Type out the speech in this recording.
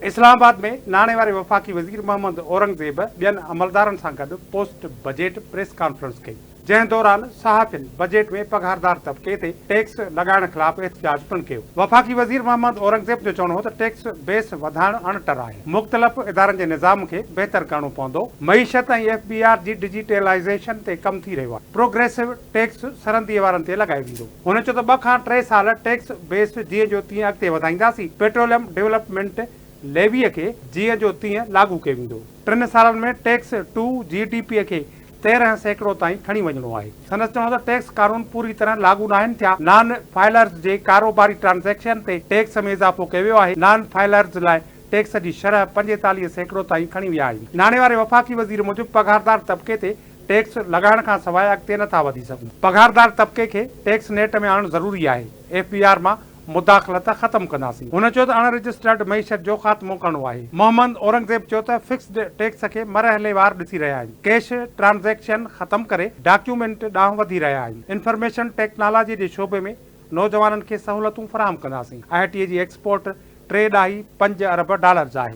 اسلام آباد ۾ ناڻي واري وفاقي وزير محمد اورنگزيب ٻين عملدارن سان گڏ پوسٽ بجيٽ پريس ڪانفرنس ڪئي، جنهن دوران صحافين بجيٽ ۾ پگهاردار طبقي تي ٽيڪس لڳائڻ خلاف احتجاج پڻ ڪيو. وفاقي وزير محمد اورنگزيب جو چوڻ هو ته ٽيڪس بيس وڌائڻ اڻٽر آهي، مختلف ادارن جي نظام کي بهتر ڪرڻو پوندو، معيشت ۽ ايف بي آر جي ڊجيٽلائيزيشن تي ڪم ٿي رهيو آهي، پروگريسو ٽيڪس سرنديء وارن تي لڳايو ويندو. هن چيو ته ٻه کان ٽي سال ٽيڪس بيس جيئن جو تيئن اڳتي وڌائينداسين، پيٽروليم ڊولپمينٽ ليوي کي جيئن جو تيئن لاڳو ڪيو ويندو، ٽن سالن ۾ tax to G D P کي 13% تائين کڻي وڃڻو آهي. سندس چوڻ هو ته ٽيڪس قانون پوري طرح لاڳو ناهن ٿيا، نان فائلرز جي ڪاروباري ٽرانزيڪشن تي ٽيڪس ۾ اضافو ڪيو ويو آهي، نان فائلرز لاء ٽيڪس جي شرح 45% تائين کڻي ويا آهيون. ناڻي واري وفاقي وزير موجب پگهاردار طبقي تي ٽيڪس لڳائڻ کان سواء اڳتي نه ٿا وڌي سگهون، پگهاردار طبقي کي ٽيڪس نيٽ ۾ آڻڻ ضروري آهي، ايف بي آر مان مداخلت ختم ڪنداسين. هن چيو ته اڻ رجسٽرڊ معيشت جو خاتمو ڪرڻو آهي. محمد اورنگزيب چيو ته فڪسڊ ٽيڪس کي مرحليوار ڏسي رهيا آهيون، ڪيش ٽرانزيڪشن ختم ڪري ڊاڪيومينٽ ڏانهن وڌي رهيا آهيون، انفارميشن ٽيڪنالاجي جي شعبي ۾ نوجوانن کي سهولتون فراهم ڪنداسين، آء ٽي جي ايڪسپورٽ ٽي ڏهائي پنج ارب ڊالرز آهي.